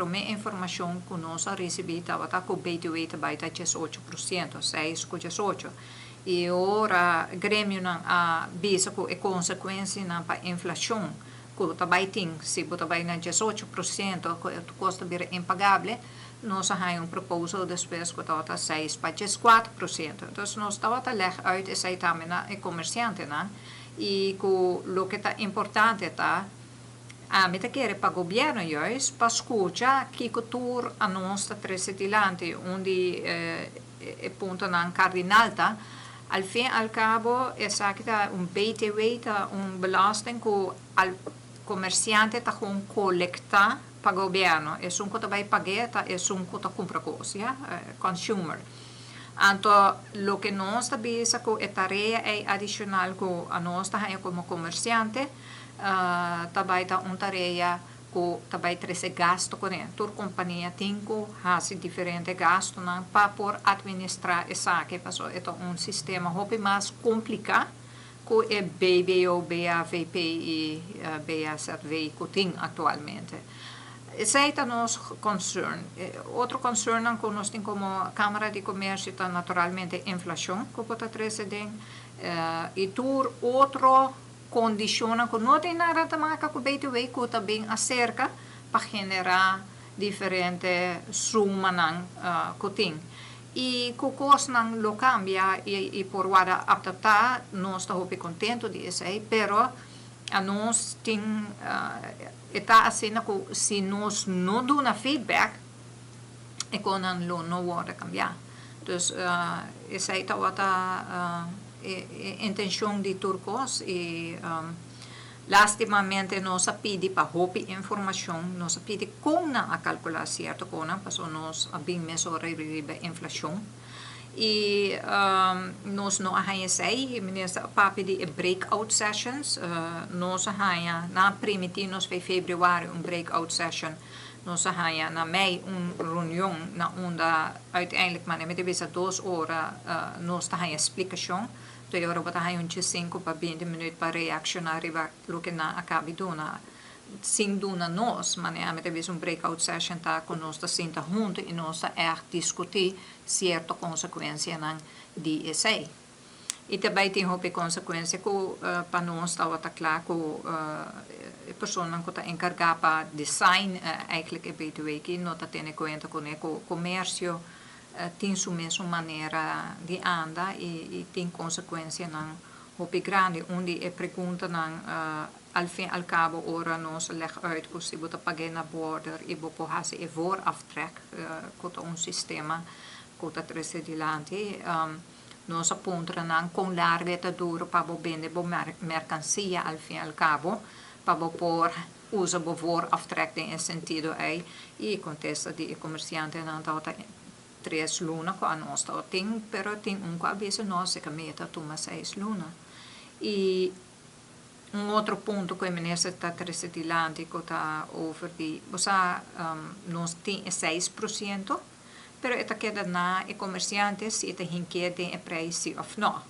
Promé informashon ku nos a risibí tabata ku BTW ta bai ta 18%, 6 ku 18. I ora gremionan a bisa ku e konsekuensianan pa inflashon ku ta bai tin, si bo ta bai na 18%, ku e kos ta bira impagabel, nos a haña un proposal despues ku tabata 6 pa 14%. Anto nos tabata leg uit esei tambe na e komersiantenan i ku loke ta importante ta ami ta kere pa gobièrnu juist pa skucha kiko tur nos ta trese dilanti. Un di e puntonan kardinal ta, al fin al kabo, esaki ta un BTW, ta un belasting ku e komersiante ta gewoon kolektá pa gobièrnu. Esun ku ta bai paga ta esun ku ta kumpra kos, ja? Consumer. Anto, loke nos ta bisa ku e tarea e adishonal ku nos ta komo komersiante, tambe ta un tarea ku tambe trese gastu kuné. Tur kompania tin ku hasi diferente gastunan pa por atministrá esaki, paso e ta un sistema hopi mas kompliká ku e BBO, BAVP i BAZV ku tin aktualmente. Esei ta nos concern. Otro concern ku nos tin komo Kámara di Komersio ta naturalmente inflashon ku por trese den i tur otro kondishon ku no tin nada te maken ku BTW ku tambe aserka pa generá diferente sumanan ku tin. I ku kosnan lo kambia i por wòrdu adaptá, nos ta hopi kontentu di esei, pero nos tin ta asina ku si nos no duna feedback, e kosnan lo no wòrdu kambia. Dus esei ta e intenshon di tur kos i lastimamente nos a pidi pa hopi informashon, nos a pidi kon nan a kalkulá sierto kosnan, paso nos a bin mesora riba inflashon. I nos no a haña esei. Minister a papia di breakout sessions. Nos a haña, nan a primintí nos pa febrüari un breakout session. Nos a haña na mei un reunion na unda uiteindelijk maar mi bisa 2 ora nos ta haña splikashon. Anto ora bo ta haña un 5 pa 20 minüt pa reakshoná riba loke nan a kaba di duna. Sin duna nos, ma mi ta bisa un breakout session ta ku nos ta sinta huntu i nos ta echt diskutí sierto konsekuensianan di esei. I tambe tin hopi konsekuensia ku pa nos tabata kla ku e personanan ku ta enkargá pa design eigenlijk e BTW ku no ta tene kuenta ku e komersio tin su mes manera di anda i tin konsekuensianan hopi grandi. Un di e preguntanan al fin al kabo ora nos leg uit ku si bo ta paga na border i bo por hasi e vooraftrek ku ta un sistema ku ta trese dilanti. Nos a puntra nan kon largu ta dura pa bo bende bo merkansia al fin al kabo pa bo por usa bo vooraftrek den e sentido ei, i kontesta di e komersiantenan tabata 3 luna ku nos tin, pero tin un ku a bisa nos ku meta tuma 6 luna. I un otro punto ku e minister ta trese dilanti ku ta over di, osea, nos tin 6%, pero e ta keda na e komersiante si e ta hink'é den e preis òf no.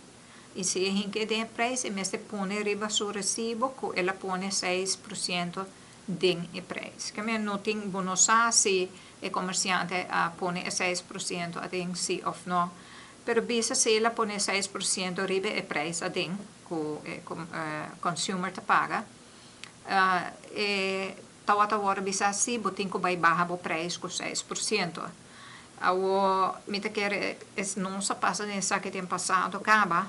I si e hink'é den e preis, e mester pone riba su resibo ku el a pone 6% den e preis. Ke men no tin, bo no sa si e komersiante a pone 6% aden si òf no. Pero bisa si el a pone 6% riba e preis aden, ku e consumer ta paga, e tawata wòrdu bisa si bo tin ku bai baha bo preis ku 6%. Awo mi ta kere es no sa pasa den esaki den pasado kaba,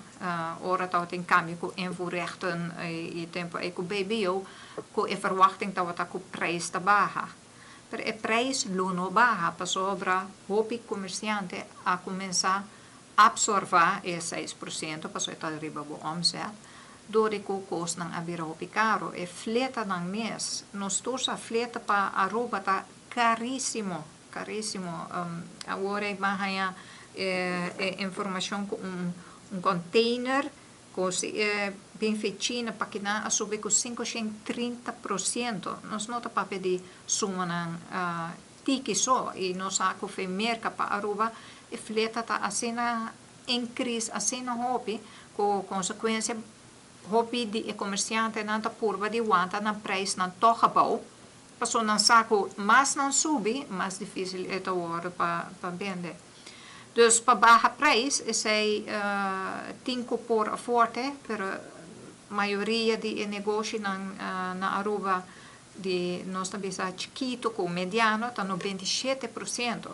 ora tabatin kambio ku invoerrechten i tempu ei ku BBO, ku e verwachting tabata ku preis ta baha. Pero e preis lo no baha pasobra hopi komersiante a kuminsá absorbá e 6% paso e ta riba bo omzet, dor ku kosnan a bira hopi karu. E fletanan mes, nos tur sa fleta pa Aruba ta karísimo, karísimo. Awor mi a haña e informashon ku un container ku si bin for di China pa akinan a subi ku 530%. Nos no ta papia di sumanan tiki so i nos sa ku for di Merka pa Aruba e fleta ta asina increase asina hopi ku konsekuensia hopi di e komersiantenan ta purba di wanta nan preisnan tòg abou. Paso nan sa ku mas nan subi, mas difísil e ta wòrdu pa bende. Dus pa baha preis, esei tin ku por afford, pero mayoria di negoshinan na Aruba, di nos ta bisa chikitu ku mediano, ta 97%.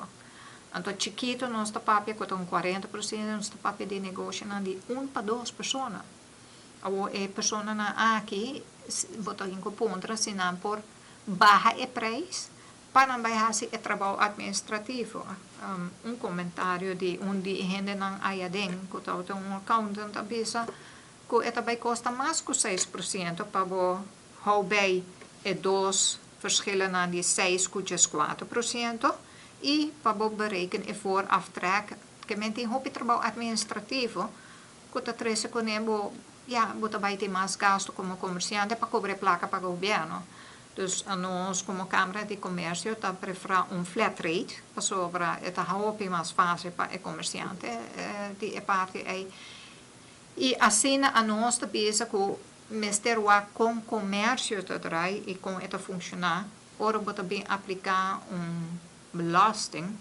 Anto chikitu nos ta papia ku un 40%, nos ta papia di negoshinan di 1 pa 2 persona. Awor e personanan aki, bo ta tin ku puntra si nan por baha e preis pa nan bai hasi e trabou atministrativo. Un komentario di un di hendenan ayaden, ku ta un accountant, a bisa ku e ta bai kosta mas ku 6% pa bo hou bij e dos verschillen di 6,4% i pa bo bereken e vooraftrek ke men tin hopi trabou atministrativo ku ta trese kuné bo, ja, bo ta bai tin mas gastu komo komersiante pa kobra plaka pa gobièrnu. Dus nos komo Kámara di Komersio ta preferá un flat rate, pasobra e ta hopi mas fásil pa e komersiante di e parti ei. I asina nos ta pensa ku mester wak kon komersio ta drai i kon e ta funshoná, ora bo ta bin apliká un belasting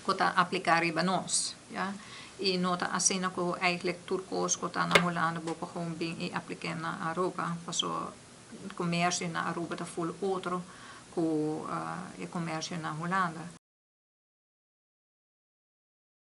ku ta apliká riba nos, ja. I no ta asina ku eigenlijk tur kos ku ta na Hulanda bo por gewoon bin i apliká na Aruba, paso komersio na Aruba ta full otro ku e komersio na Hulanda.